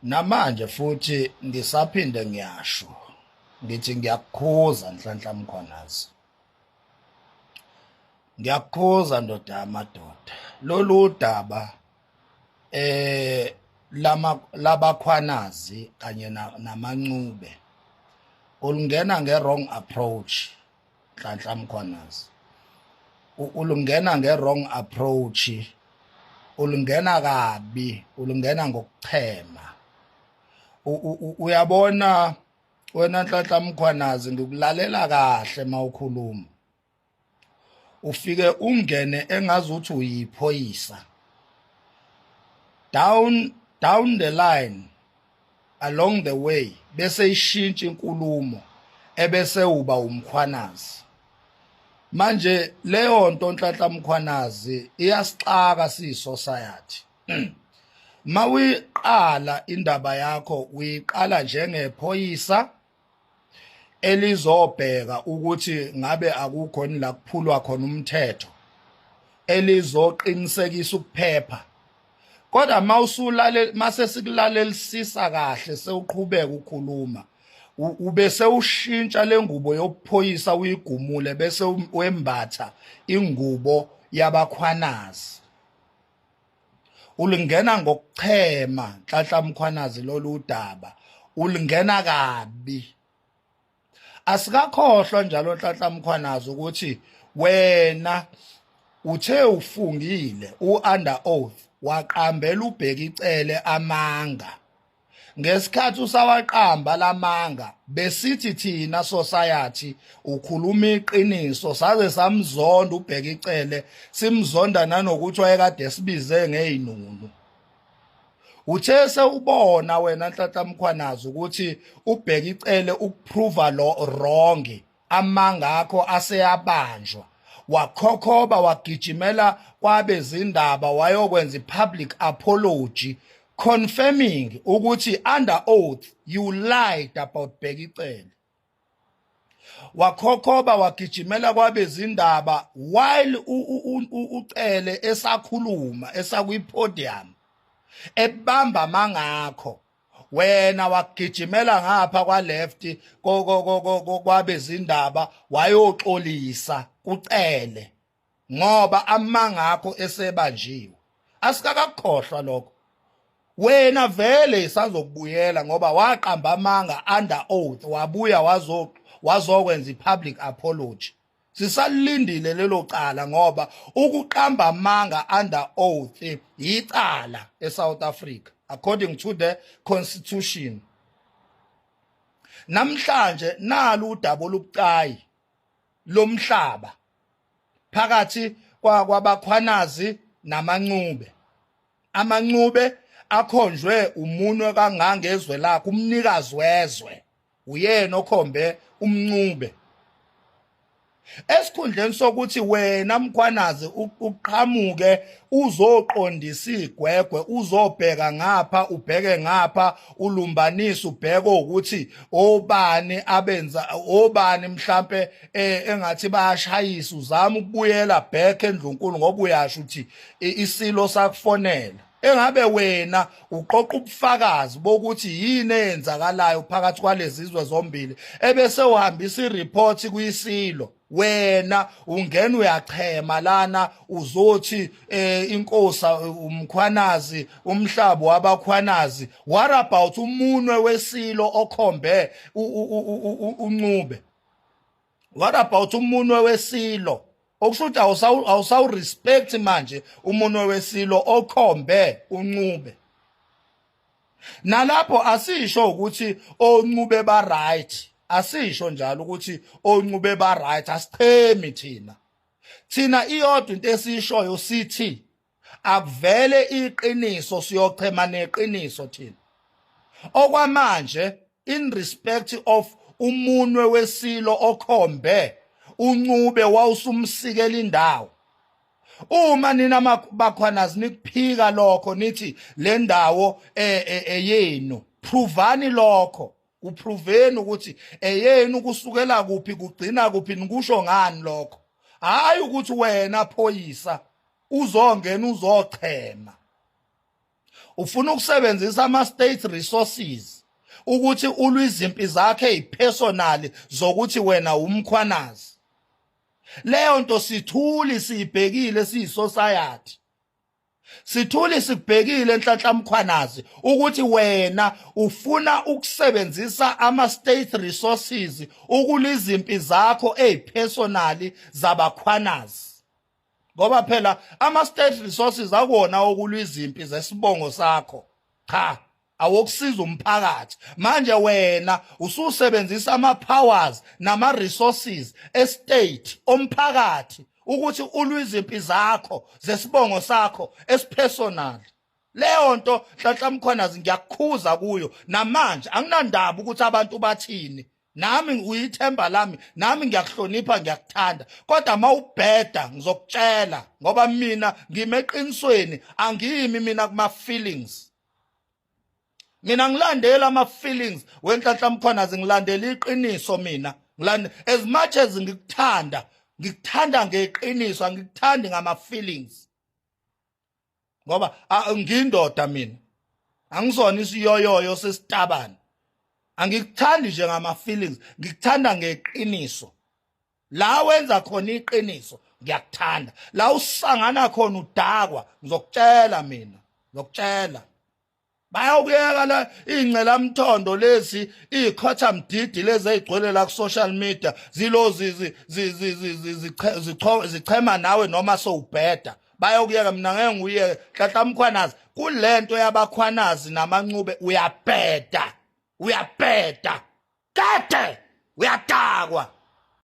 Namanje futhi ngisaphinde ngiyasho ngithi ngiyakukhuza Nhlanhla Mkhwanazi. Ngiyakukhuza ndoda yamadoda. Lolu daba lama labakhwanazi kanye namancube ulungena nge-wrong approach Nhlanhla Mkhwanazi. Ulungena nge-wrong approach, ulungena kabi, ulungena ngokuchema. Uyabona wena Nhlanhla Mkhwanazi, ngikulalela kahle mawukhuluma, ufike ungene engazuthi uyiphoyisa. Down the line, along the way, bese ishintsha inkulumo, ebese uba umkhwanazi. Manje leyo nto, Nhlanhla Mkhwanazi, iyasixaka siyi-society. Mawiqala indaba yakho, uyiqala njengephoyisa elizobheka ukuthi ngabe akukho la kuphulwa khona umthetho, elizoqinisekisa ukuphepha, kodwa mawusulale mase sikulalelisisa kahle, sewuqhubeka ukhuluma, ube sewushintsha lengubo yobuphoyisa, uyigumule, bese wembatha ingubo yabakhwanazi. Ulingena ngokuchema, Nhlanhla Mkhwanazi, lolu daba ulingena kabi. Asikakhohlwa njalo, Nhlanhla Mkhwanazi, ukuthi wena uthe ufungile, u-under oath, waqambela uBheki Cele amanga. Ngesikhathi usawaqamba lamanga, besithi thina society ukhuluma iqiniso, saze samzonda uBheki Cele, simzonda nanokuthi wayekade sibize ngeyinunu. Uthe sewubona wena, Nhlanhla Mkhwanazi, ukuthi uBheki Cele ukuprova lo wrong, amanga akho aseyabanjwa, wakhokhoba, wagijimela kwabezindaba, wayokwenza i-public apology confirming ukuthi under oath you lied about Bheki Cele. Wakhokhoba, wagijimela kwabezindaba while uCele esakhuluma, esakwi-podium, ebamba mangakho. Wena wagijimela ngapha kwa left kwabezindaba, wayoxolisa kuCele ngoba amangakho esebanjiwe. Asikakakhohlwa lokho. Wena vele isazokubuyela ngoba waqamba amanga under oath, wabuya wazokwenza i-public apology. Sisalindile lelo cala ngoba ukuqamba amanga under oath yicala eSouth Africa according to the constitution. Namhlanje nalu udaba olubucayi lomhlaba phakathi kwabakhwanazi namancube. Amancube akhonjwe umunwe kangangezwe lakhe, umnikazi wezwe uyena okhombe umncube. Esikhundleni sokuthi wena Mkhwanazi uqhamuke uzoqondisa igwegwe, uzobheka ngapha, ubheke ngapha, ulumbanise, ubheke ukuthi obani abenza obani, mhlambe engathi bayashayisa, uzama ukubuyela back endlunkulu ngoba uyasho ukuthi isilo sakufonela, engabe wena uqoqa ubufakazi bokuthi yini eyenzakalayo phakathi kwalezizwe zombili, ebese uhambisa ireport kwisilo. Wena ungena uyachema lana, uzothi inkosi umkhwanazi, umhlabo wabakhwanazi. What about umunwe wesilo okhombe uncube? What about umunwe wesilo? Okusho ukuthi awusawu respect manje umunwe wesilo okhombe uncube. Nalapho asisho ukuthi oncube ba right, asisho njalo ukuthi oncube ba right, asichemi thina. Thina iyodwa into esiyishoyo, sithi akuvele iqiniso, siyochema neqiniso thina. Okwamanje, in respect of umunwe wesilo okhombe uncube, wawusumsikela indawo. Uma nina bakhwanazi nikuphika lokho, nithi le ndawo eyenu, provani lokho, kuproveni ukuthi eyenu, kusukela kuphi, kugcina kuphi, nikusho ngani lokho? Hayi ukuthi wena phoyisa uzongena uzochema. Ufuna ukusebenzisa ama state resources ukuthi ulwe izimpi zakhe ezipersonal zokuthi wena uMkhwanazi. Leyo nto sithuli siyibhekile siyi-society, sithuli sikubhekile, Nhlanhla Mkhwanazi, ukuthi wena ufuna ukusebenzisa ama state resources ukulwa izimpi zakho ezipersonal zabakhwanazi, ngoba phela ama state resources akuwona okulwa izimpi zesibongo sakho, cha, awokusiza umphakathi. Manje wena ususebenzisa ama powers nama resources estate omphakathi ukuthi ulwe izimpi zakho zesibongo sakho esipersonal. Leyo nto, Nhlanhla Mkhwanazi, ngiyakukhuza kuyo namanje. Anginandaba ukuthi abantu bathini, nami uyithemba lami, nami ngiyakuhlonipha, ngiyakuthanda, kodwa mawubheda ngizokutshela, ngoba mina ngime eqinisweni, angimi mina kuma feelings. Mina ngilandela ama feelings weNhlanhla Mkhwanazi, ngilandela iqiniso mina. Ngilande as much as ngikuthanda, ngikuthanda ngeqiniso, angikuthandi ngama feelings, ngoba ngindoda mina, angizona isiyoyoyo sesitabane. Angikuthandi nje ngama feelings, ngikuthanda ngeqiniso. La wenza khona iqiniso ngiyakuthanda, la usangana khona udakwa ngizokutshela mina, ngizokutshela. Bayawukuyeka la ingcela mthondo lezi, ikhotha mdidi lezi ezigcwele la ku social media, zilo zichema nawe noma sowubheda, bayokuyeka. Mina ngeke nguyeke, Nhlanhla Mkhwanazi, kulento yabakhwanazi namancube. Uyabheda, uyabheda kade, uyadakwa.